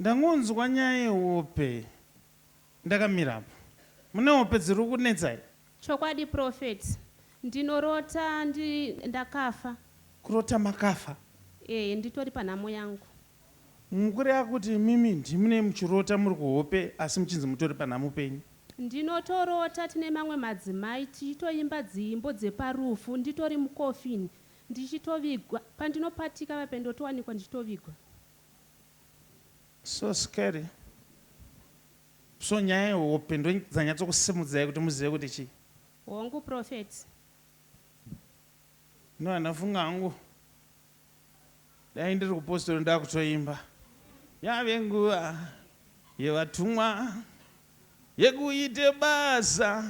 Ndangonzwa nyaya yehope ndakamira apa. Mune hope dziri kunetsai? Chokwadi prophet. Ndinorota ndi ndakafa. Kurota makafa? Ehe nditori panhamo yangu. Mukureva kuti imimi ndimune muchirota muri kuhope asi muchinzi mutori panhamo penyu? Ndinotorota tine mamwe madzimai tichitoimba dziimbo dzeparufu nditori mucoffin ndichitovigwa pandinopatika vape ndotowanikwa ndichitovigwa. So scary. So nyaya yehope ndodzanyatsokusimudzai kuti muzive kuti chii? Hongu prophet. No handafunga hangu dai ndiri kupostori ndakutoimba yave nguva yevatumwa yekuite basa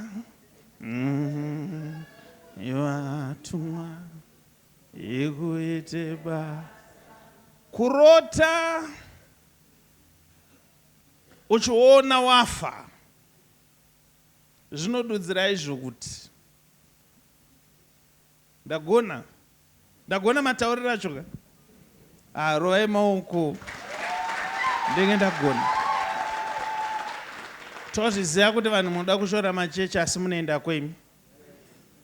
mm, yevatumwa yekuite basa kurota uchiona wafa Zvinodudzira izvo kuti ndagona ndagona matauriro acho ka ah, rovai maoko ndenge ndagona tozviziva kuti vanhu munoda kushora machechi asi munoenda kwemi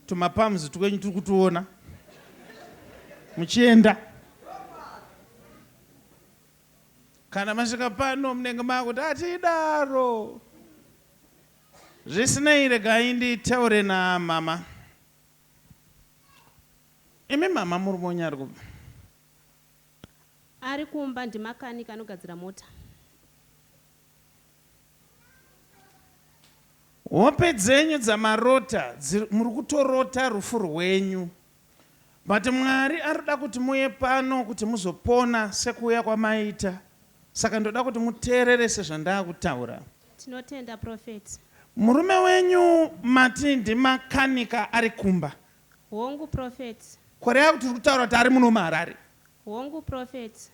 tumapams twenyu tiri kutuona muchienda Kana masvika pano munenge makuti hatidaro. Zvisinei regai nditaure namama. Imi mama murume wenyu ari kupi? Ari kumba ndimakanika anogadzira mota. Hope dzenyu dzamarota muri kutorota rufu rwenyu but Mwari arikuda kuti muuye pano kuti muzopona sekuuya kwamaita saka ndoda kuti muteerere sezvandakutaura. Tinotenda prophet. Murume wenyu mati ndimakanika ari kumba. Hongu prophet. Kureva kuti tiri kutaura kuti ari muno muHarare. Hongu prophet.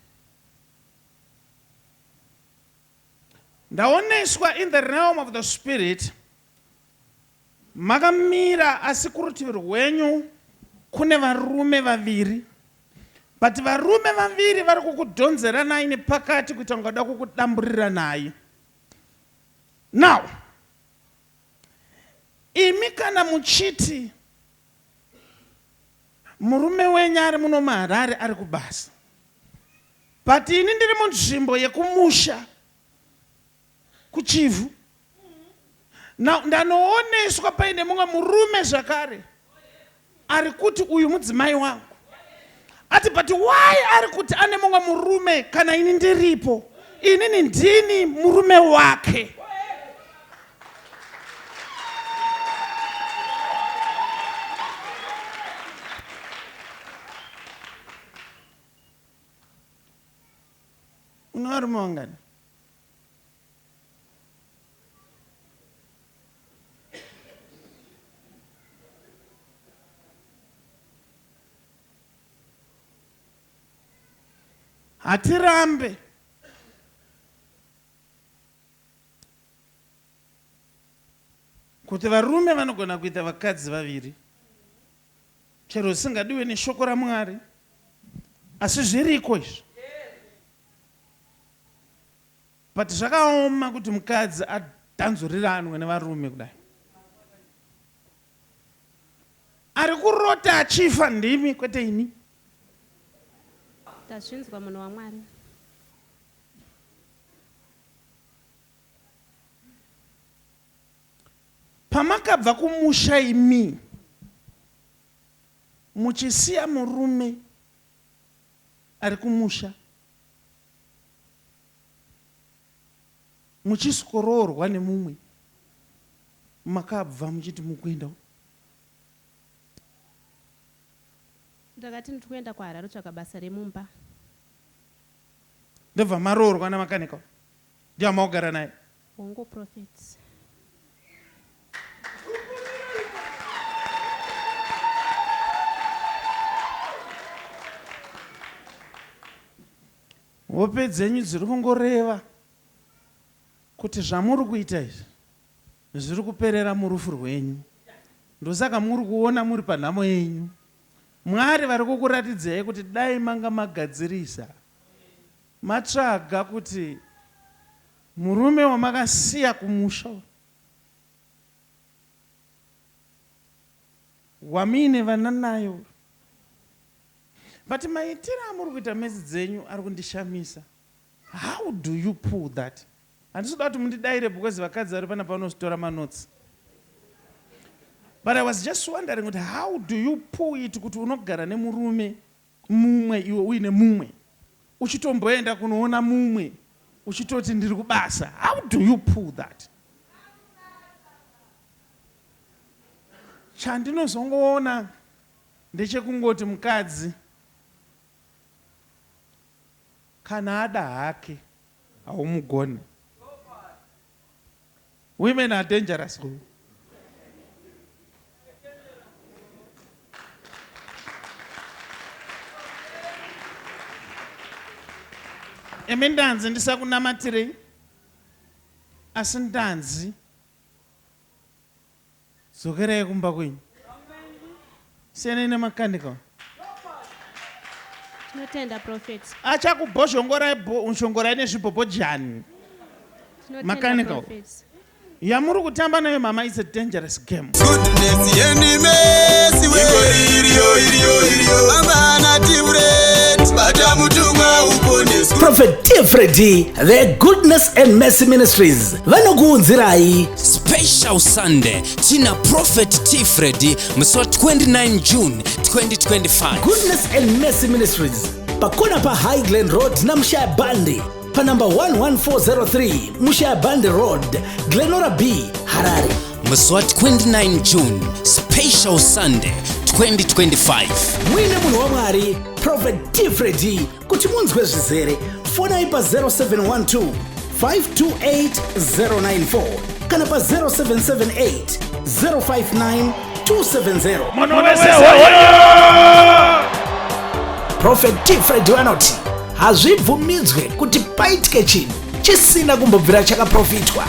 Ndaoneswa in the realm of the spirit makamira asi kurutivi rwenyu kune varume vaviri but varume vaviri vari kukudhonzeranai nepakati kuita kunga da kukudamburiranai now imi kana muchiti murume wenyu ari muno muharare ari kubasa But ini ndiri munzvimbo yekumusha kuChivhu. Now ndanooneswa paine mumwe murume zvakare ari kuti uyu mudzimai wangu. Ati but why ari kuti ane mumwe murume kana ini ndiripo? Inini ndini murume wake. Une varume vangani? Hatirambe kuti varume vanogona kuita vakadzi vaviri. Chero zvisingadiwe neshoko raMwari asi zviriko izvi. But zvakaoma kuti mukadzi adhanzuriranwe nevarume kudai. Ari kurota achifa ndimi kwete ini. Tazvinzwa munhu waMwari. Pamakabva kumusha imi muchisiya murume ari kumusha muchisvikoroorwa nemumwe makabva muchiti mukuenda Ndakati ndiri kuenda kuHarare kutsvaga basa remumba. Ndobva maroorwa namakanika ndiye wamaugara naye? Hongu prophet. Hope dzenyu dziri kungoreva kuti zvamuri kuita izvi zviri kuperera murufu rwenyu. Ndosaka muri kuona muri panhamo yenyu. Mwari vari kukuratidzai kuti dai manga magadzirisa matsvaga kuti Murume wamakasiya kumusha uyu wamuine vana naye uyu. But maitiro amuri kuita mesi dzenyu ari kundishamisa. How do you pull that? Handisi kuda kuti mundidaire because vakadzi vari panapa vanozitora manotes. But I was just wondering kuti how do you pull it kuti unogara nemurume mumwe iwe uine mumwe uchitomboenda kunoona mumwe uchitoti ndiri kubasa. How do you pull that? Chandinozongoona ndechekungoti mukadzi kana ada hake haumugone. Women are dangerous. Imi ndanzi ndisakunamatirei asi ndanzi Dzokerai kumba kwenyu. Siyanai nemakanika. Tinotenda prophet. Achakubhozhongorai bhozhongorai nezvibhobhojani. Tinotenda Makanika. prophet. Yamuri kutamba nayo mama is a dangerous game. Goodness and mercy we. Iriyo iriyo iriyo. Bamba na tiuret. Bata mutumwa uponeswe. Prophet T. Freddy, the Goodness and Mercy Ministries vanokuunzirai Special Sunday tina Prophet T Freddy musi wa 29 June 2025. Goodness and Mercy Ministries pakona paHigh Glen Road naMushaya Bandi panumber 11403 Mushaya Bandi Road, Glenora B, Harare. Musi wa 29 June Special Sunday 2025. Muine munhu waMwari Prophet T Freddy kuti munzwe zvizere fonai pa 0712 528 094 kana pa 0778 059 270. Munhu wese hoyo! Prophet T Freddy vanoti hazvibvumidzwe kuti paitike chinhu chisina kumbobvira chakaprofitwa.